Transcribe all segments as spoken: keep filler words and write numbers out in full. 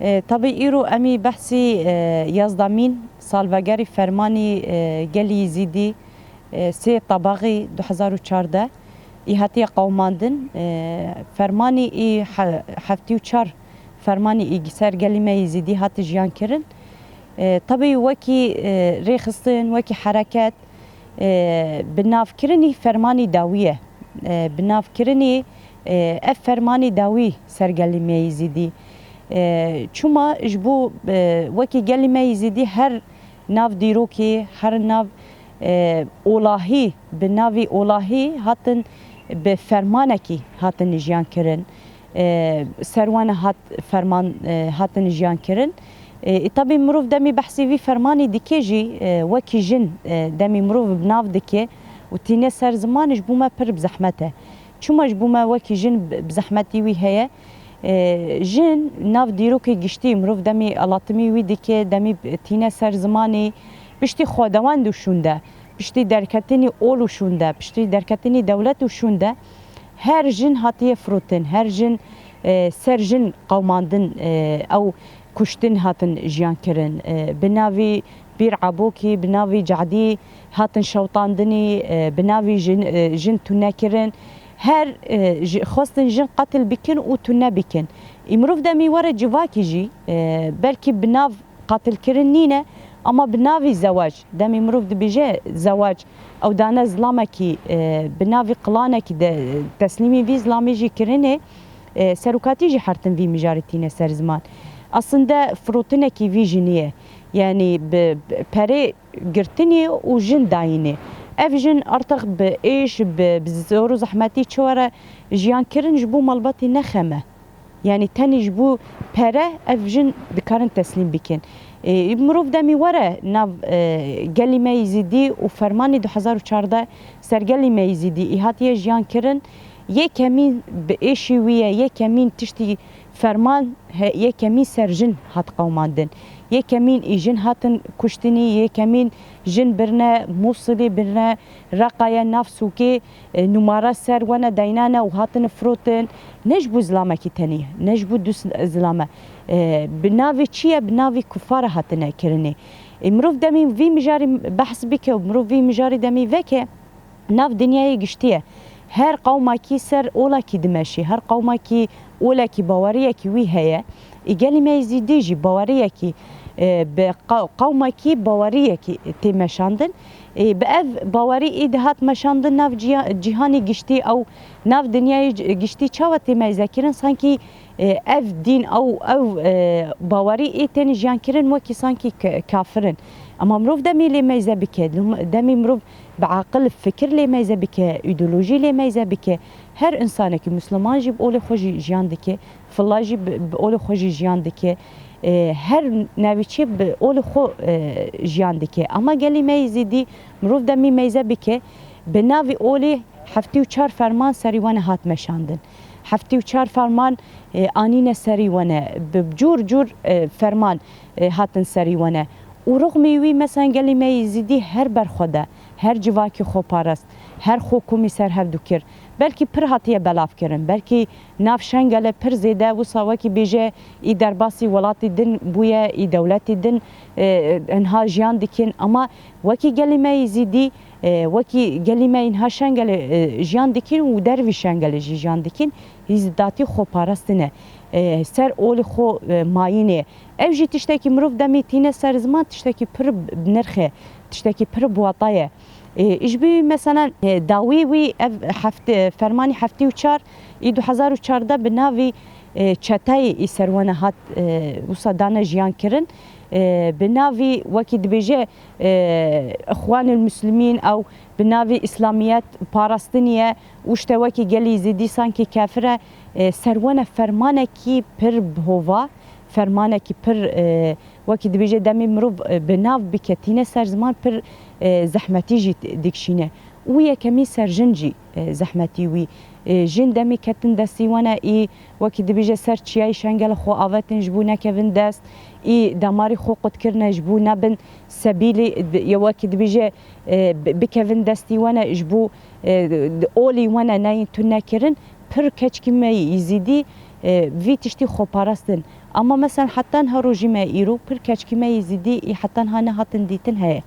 E, tabî îro em ê behsî, e, yazdemîn salvegerî fermanî, e, gelî Yezîdî, e, sê Tebaxî du hezar û çardeh î hatiye qewmandin. E, fermanî î he-, heftê û çar fermanî î ser gelî me Yezîdî hati jiyan kirin. E, tabî wekî, e, rêxistin, wekî hereket, e, bi navkirinî fermanî dawî ye. E, bi navkirinî, e, ev fermanî dawî ser gelî me Yezîdî. E, çima ji bo, e, wekî gelî me Yezîdî her nav dîrokê, her nav, e, olahî, bi navî olahî hatin bi fermanekî hatin jiyan kirin. E, ser wan hat ferman, e, hatin jiyan kirin. E, tabî mirov demî behsî vî fermanî dike jî, e, wekî jin, e, demî mirov bi nav dike û tîne ser ziman ji bo me pir bi zehmet e. Çima ji bo me wekî jin bi, bi zehmetî wî heye? E, jin nav dîrokê giştî mirov demî alatimî wî dike, demî tîne ser zimanî, piştî xwedewend û şûnde, piştî derketinî ol û şûnde, piştî derketinî dewlet û şûnde, her jin hatiye firotin, her jin, e, ser jin qewmandin, e, ew kuştin hatin jiyan kirin. E, bi navî Pîr Ebokî, bi navî Cadî hatin şewtandinî, e, bi navî jin, e, jin tune kirin. Her, e, ji, xwestin jin qetil bikin û tune bikin. Î mirov demî were civakî jî, e, belkî bi nav qatilkirin nîne, ama bi navî zewac, demê mirov dibêje zewac, ew dane zilamekî, e, bi navî qilanekî de teslîmî vî zilamê jî kirinê, e, serokatî jî her tim vî mijarê tîne ser ziman. Aslinde firotinekî vî jinî ye. Yanî bi, bi perê girtinê û jin dayînê. Ev jin artıq bi êş, bi, bi zor û zehmetî çi were jiyan kirin ji bo malbatê ne xem e. Yanî tenê ji bo pere ev jin dikarin teslîm bikin. Ê, mirov demî were nav, e, gelî me Yezîdî û fermanê du hezar û çardeh ser gelî me Yezîdî î hatiye jiyan kirin. Yekemîn bi êşî wî ye, yekemîn tiştî ferman he, yekemîn ser jin hat qewmandin. Yekemîn î jin hatin kuştinî, yekemîn jin birine Mûsilê, birine Reqayê, nav sûkê, e, numara ser wene daynane û hatine firotin, ne ji bo zilamekî tenê, ne ji bo du s-, zilame, e, bi navê çi ye? Bi navê kufara hatine kirinê. E, mirov demê vî mijarî behs bike û mirov vî mijarî demê veke, nav dinyayê giştî ye. Her qewmakî ser olakî dimeşî, her qewmakî olekî baweriyekî wî heye. Ê gelî me Êzîdî jî baweriyekî, e, bi qe-, qewmekî baweriyekî tê meşandin. Ê, bi ev bawerî ê dihat meşandin nav ciya-, cîhanê giştî ew, nav dinyayê c-, giştî çawa tê meyze kirin? Sankî, e, ev dîn ew, ew, e, bawerî ê tên jiyan kirin wekî sankî k-, kafir in. Ema mirov demê lê meyze bike, lum-, demê mirov bi aqil fikir lê meyze bike, îdeolojî lê meyze bike, her însanekî misliman jî bi olê xwe jî jiyan dike. Filla jî bi, bi olê xwe jî jiyan dike. E, her navîçî bi olê xwe, e, jiyan dike. Ama gelî me Êzîdî mirov demî meyze bike, bi navî olê heftê û çar ferman serî wane hat meşandin. Heftê û çar ferman, e, anîne serî wane. Bi cûr cûr, e, ferman, e, hatin serî wane. Û rixmî wî, mesela gelî me Êzîdî her berxwede, her civakî xwe parast, her xwe komî ser hev dû kir. Belkî pir hatiye belavkirin, belkî nav Şengele pir zêde wisa wekî bêje î derbasî welatî din bûye, î dewletî din, e, inha jiyan dikin. Ama wekî gelî me Êzîdî, e, wekî gelî me înha Şengele, e, jiyan dikin û dervî Şengele jî jiyan dikin, î zêdatî xwe parastine, e, ser olî xwe, e, mayîne. Ev jî tiştekî mirov demê tîne ser ziman, tiştekî pir bi nirx e, tiştekî pir bi wata ye. E, ji bo mesela, e, dawî wî ev heft-, fermanî heftê û çar î du hezar û çardeh bi navî, e, çeteyê î serwene hat, e, wisa dane jiyan kirin. E, bi navî wekî dibêje, e, Îxwanul Muslimîn ew bi navî Îslamiyet parastinî ye û işte wekî gelî Êzîdî sankî kafir e, e, serwene fermanekî pir bi hova, fermanekî pir, e, wekî dibêje demê mirov, e, bi nav bike tîne ser ziman pir, e, zehmetî jî dikşîne. Û yekemîn ser jin jî, e, zehmetî wî. E, jin demê ketin destî wane î wekî dibêje ser çiyayê Şengel xwe avetin ji bo nekevin dest, î damarî xwe qut kirine ji bo nebin sebîlî, di-, ya wekî dibêje, e, bi-, bikevin destî wane ji bo, e, di-, olî wane neyên tune kirin. Pir keçikî me yî Êzîdî, e, vî tiştî xwe parastin. Ama mesela heta niha rojî me îro pir keçikî me yê zîdî î heta niha nehatin dîtin heye.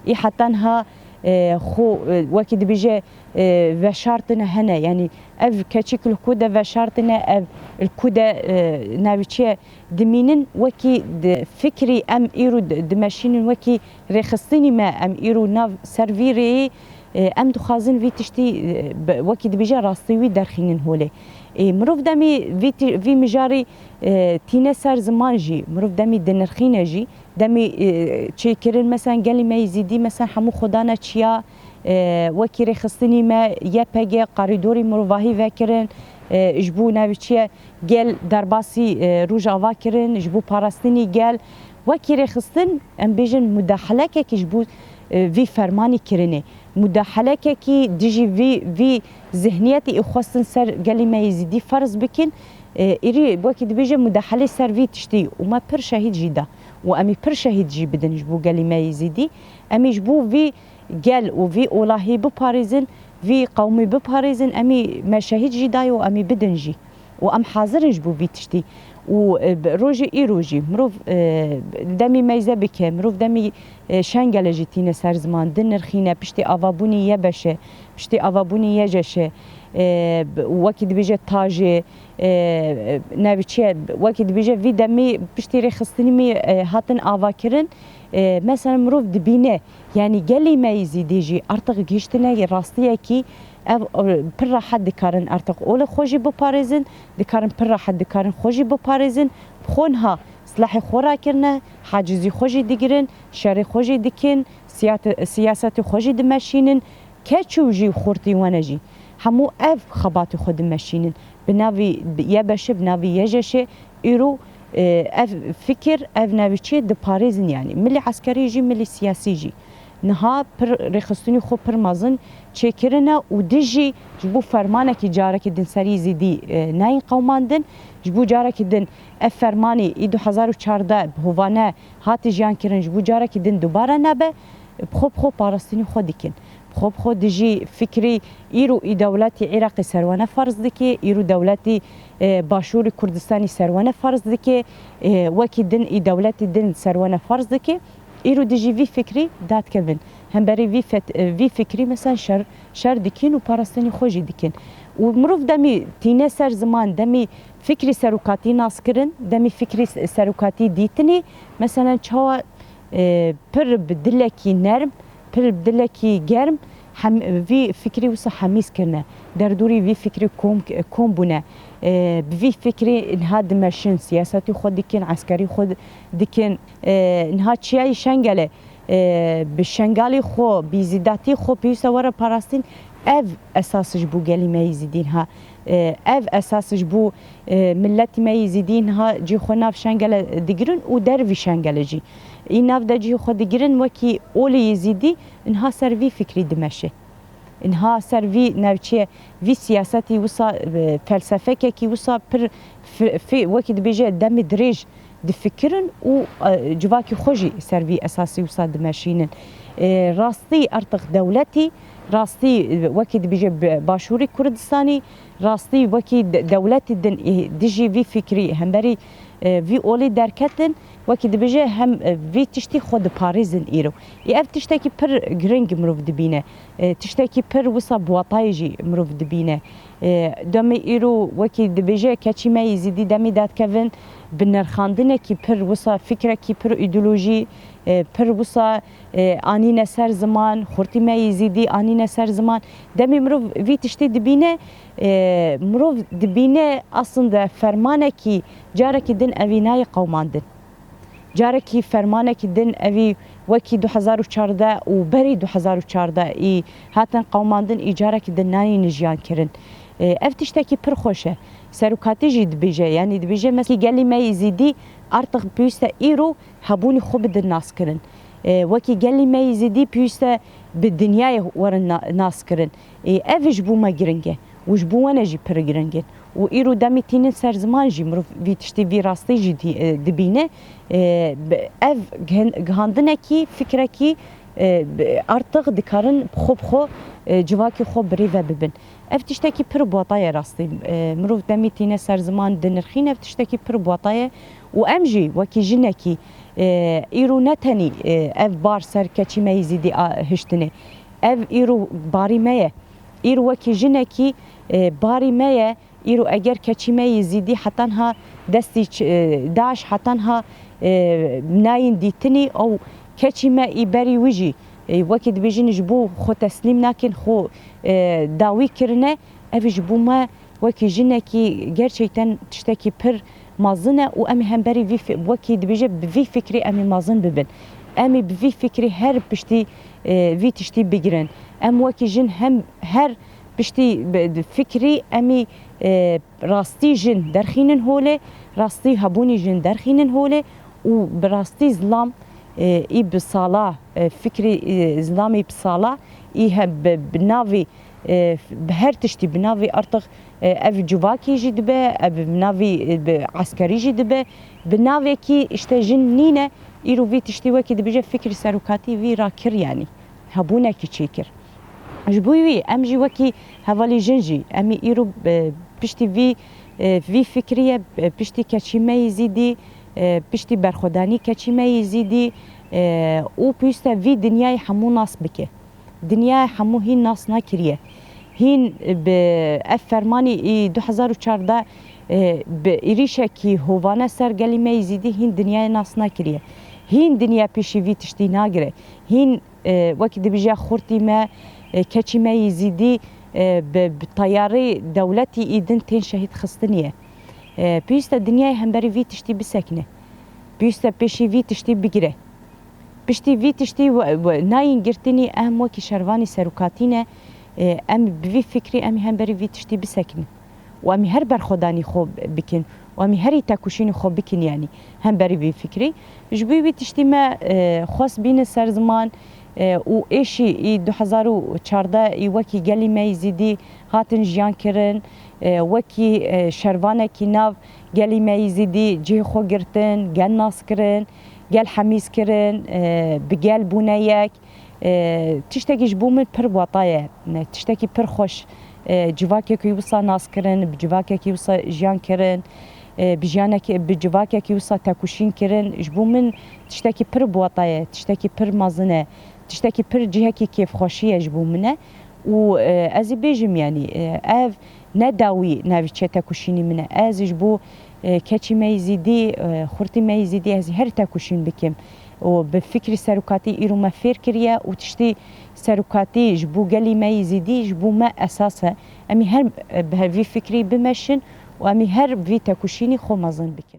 Î heta niha, e, xwe, e, wekî dibêje, e, veşartine hene. Yanî ev keçik li ku de veşartine, ev li ku de, e, navî çi ye, dimînin, wekî di fikrî em îro di-, dimeşînin, wekî rêxistinî me em îro nav ser vî rêyê, e, em dixwazin vî tiştî, e, bi-, wekî dibêje rastî wî derxînin holê. E, mirov demî vî ti-, vî mijarî, e, tîne ser ziman jî, mirov demî dinirxîne jî, demî, e, çêkirin, mesela gelî me yê zîdî, mesela hemû xwe dane çiya, e, wekî rêxistinî me Y P G qarîdorî mirovahî vekirin, e, ji bo navî çi ye, gel derbasî, e, Rojava kirin, ji bo parastinî gel. Wekî rêxistin, em bêjin mudahelekekî ji bo, e, vî fermanî kirinê. Mudahelekekî dijî vî, vî zihniyetî ê xwestin ser gelî me yê zîdî ferz bikin. E, îrî wekî dibêje mudahelê ser vî tiştî û me pir şehîd jî da. Û em ê pir şehîd jî bidin ji bo gelî me yê zîdî. Em ê ji bo vî gel û vî olahî biparêzin, vî qewmî biparêzin, em ê me şehîd jî dayê û em ê bidin jî. Û em hazir in ji bo vî tiştî. Û, e, bi-, rojê îro jî mirov, e, demî meyze bike, mirov demî, e, şengele jî tîne ser ziman, dinirxîne, piştî avabûnî Y B Ş, piştî avabûnî Y J Ş, e, bi-, wekî dibêje tajê, e, e, navî çi ye, wekî dibêje vî demî piştî rêxistinî me, e, hatin avakirin. E, mesela mirov dibîne, yanî gelî me yê zîdî jî artık gihiştine rastiyekî ev, e, pir rehet dikarin artık olê xwe jî biparêzin, dikarin pir rehet dikarin xwe jî biparêzin. Bi xwe niha silahê xwe rakirine, hacizî xwe jî digirin, şerê xwe jî dikin, siyate-, siyasetê xwe jî dimeşînin. Keçû jî xurtî wene jî. Hemû ev xebatê xwe dimeşînin. Bi navî Y B Ş, bi navî Y J Ş, îro, e, ev fikir, ev navî çi diparêzin yanî. Milî eskerî jî, milî siyasî jî. Niha pir rêxistinî xwe pir mezin çêkirine û dijî ji bo fermanekî carekî din serî zîdî, e, nayîn qewmandin. Ji bo carekî din ev fermanî î du hezar û çardeh bi hovane hate jiyan kirin, ji bo carekî din dubare nebe, bi xwe bi xwe parastinî xwe dikin. Bi xwe bi xwe dijî fikrî îro î dewletî Iraqê ser wane ferz dike, îro dewletî, e, Başûrê Kurdistanî ser wane ferz dike, e, wekî din î dewletî din ser wane ferz dike. Îro dijî vî fikrî dadkevin. Hemberî vî fet-, e, vî fikrî mesela şer, şer dikin û parastinî xwe jî dikin. Û mirov demî tîne ser ziman, demî fikrî serokatî nas kirin, demî fikrî se-, serokatî dîtinî, mesela çawa, e, pir bi dilekî nerm, pir bi dilekî germ hem, vî fikrî wisa hemîz kirine. Derdorî vî fikrî kom, kom bûne. E, bi vî fikrî niha dimeşin, siyasetî xwe dikin, eskerî xwe dikin. E, niha çiyayî Şengele, e, bi Şengalî xwe, bi zîdatî xwe pêwîste were parastin, ev esas ji bo gelî me yê zîdî niha. E, ev esas ji bo, e, miletî me yê zîdî niha cî xwe nav Şengele digirin û dervî Şengele jî. Î nav de cî xwe digirin wekî olê yê zîdî niha ser vî fikrî dimeşe. Niha ser vî navçeyê, vî siyasetî wisa, e, felsefekekî wisa pir fi-, fi-, wekî dibêje demê dirêj difikirin û, e, civakî xwe jî ser vî esasî wisa dimeşînin. E, rastî artık dewletî, rastî, e, wekî dibêje bi-, Başûrê Kurdistanî, rastî wekî de-, dewletî din, e, dijî vî fikrî hemberî, e, vî olî derketin, wekî dibêje hem, e, vî tiştî xwe diparêzin îro. Ê ev tiştekî pir giring mirov dibîne. E, tiştekî pir wisa bi watayê jî mirov dibîne. E, demê îro wekî dibêje keçî me yê zîdî demî dadkevin bi nirxandinekî pir wisa fikrekî pir îdeolojî, e, pir wisa, e, anîne ser ziman, xurtî me yê zîdî anîne ser ziman. Demê mirov vî tiştî dibîne, e, mirov dibîne aslında fermanekî carekî din evî nayê qewmandin. Carekî fermanekî din evî wekî du hezar û çardeh û berî du hezar û çardeh î hatin qewmandin î carekî din nayîne jiyan kirin. E, ev tiştekî pir xweş e. Serokatî jî dibêje, yanî dibêje, meskî gelî me yê zîdî artık pêwîste îro hebûnî xwe bidin naskirin. E, wekî gelî me yê zîdî pêwîste bi dinyayê werin na-, naskirin. E, ev ji bo me giring e û ji bo wane jî pir giring in. Û îro demê tînin ser ziman jî mirov vî tiştî, vî rastî jî dî-, e, dibîne. E, bi-, ev gihin-, gihandinekî, fikrekî E, bi-, artıq dikarin xwe bi xwe, e, civakê xwe birêve bibin. Ev tiştekî pir bwata ye rastî. E, mirov demî tîne ser ziman dinirxîne, ev tiştekî pir bwata ye. Û em jî wekî jinekî, e, îro ne tenî, e, ev bar ser keçî me yî zîdî a, hiştinê. Ev îro barî me ye. Îro wekî jinekî, e, barî me ye. Îro eger keçî me yî zîdî hetanha destî ç-, e, DAIŞ hetanha, e, nayîn dîtinî, ew keçî me î berî wî jî, e, wekî dibêjin ji bo xwe teslîm nakin, xwe, e, dawî kirine, ev ji bo me wekî jinekî gerçekten tiştekî pir mezin e û em ê hemberî vî fi-, wekî dibêje bi vî fikrî em ê mezin bibin. Em ê bi vî fikrî her piştî, e, vî tiştî bigirin. Em wekî jin hem her piştî bi, fikrî em ê, e, rastî jin derxînin holê, rastî hebûnî jin derxînin holê û bi rastî zilam, e, î bi sala, e, fikrî, e, zilamî bi sala î he bi, bi navî, e, bi her tiştî bi navî artıq, e, ev civakî jî dibe, ev bi navî, e, bi eskerî jî dibe, bi navekî işte jin nîne, îro vî tiştî wekî dibêje fikrî serokatî vî rakir yanî. Hebûnekî çêkir. Ji bo wî em jî wekî hevalî jin jî em ê îro, e, piştî vî, e, vî fikrî ye, e, piştî keçî me yî zîdî, e, piştî berxwedanî keçî me yî zîdî, e, û pêwîst e vî dinyayê hemû nas bike. Dinyayê hemû hîn nas nakiriye. Hîn bi ev fermanî î du hezar û çardeh, e, bi êrîşekî hovane ser gelî me yî zîdî hîn dinyayê nas nakiriye. Hîn dinya pêşî vî tiştî nagire. Hîn e, wekî dibêje xurtî me, e, keçî me yî zîdî, e, bi, bi teyarê dewletî î din tên şehîd xistiniye. E, pêwîst e dinyayê hemberî vî tiştî bisekine. Pêwîst e pêşî vî tiştî bigire. Piştî vî tiştî we, we nayîn girtinî em wekî şervanî serokatî ne, e, em bi vî fikrî em hemberî vî tiştî bisekinin. û em ê her berxwedanî xwe bikin û em ê herî tekoşînî xwe bikin, yanî hemberî vî fikrî. Ji bo wî tiştî me, e, xwest bîne ser ziman, e, û êşî î du hezar û çardeh î wekî gelî me yî zîdî hatin jiyan kirin, e, wekî, e, şervanekî nav gelî me yî zîdî cihê xwe girtin, gel nas kirin, gel hemîz kirin, e, bi gel bûne yek. E, tiştekî ji bo min pir wata ye. Ne, tiştekî pir xweş. E, civakekî wisa nas kirin, bi civakekî wisa jiyan kirin, e, bi jiyanekî, bi civakekî wisa tekoşîn kirin. Ji bo min tiştekî pir bi wata ye, tiştekî pir mezin e, tiştekî pir cihekî kêfxweşî ye ji bo min e. Û, e, ez ê bêjim, yanî, e, ev ne dawî navî çê tekoşînî min e. Ez ji bo, e, keçî me yî zîdî, e, xurtî me yî zîdî, ez ê her tekoşîn bikim. Û bi fikrî serokatî îro me fêr kiriye û tiştî serokatî ji bo gelî me yî zîdî ji bo me esas e. Em ê her, e, bi vî fikrî bimeşin û em ê her vî tekoşînî xwe mezin bikin.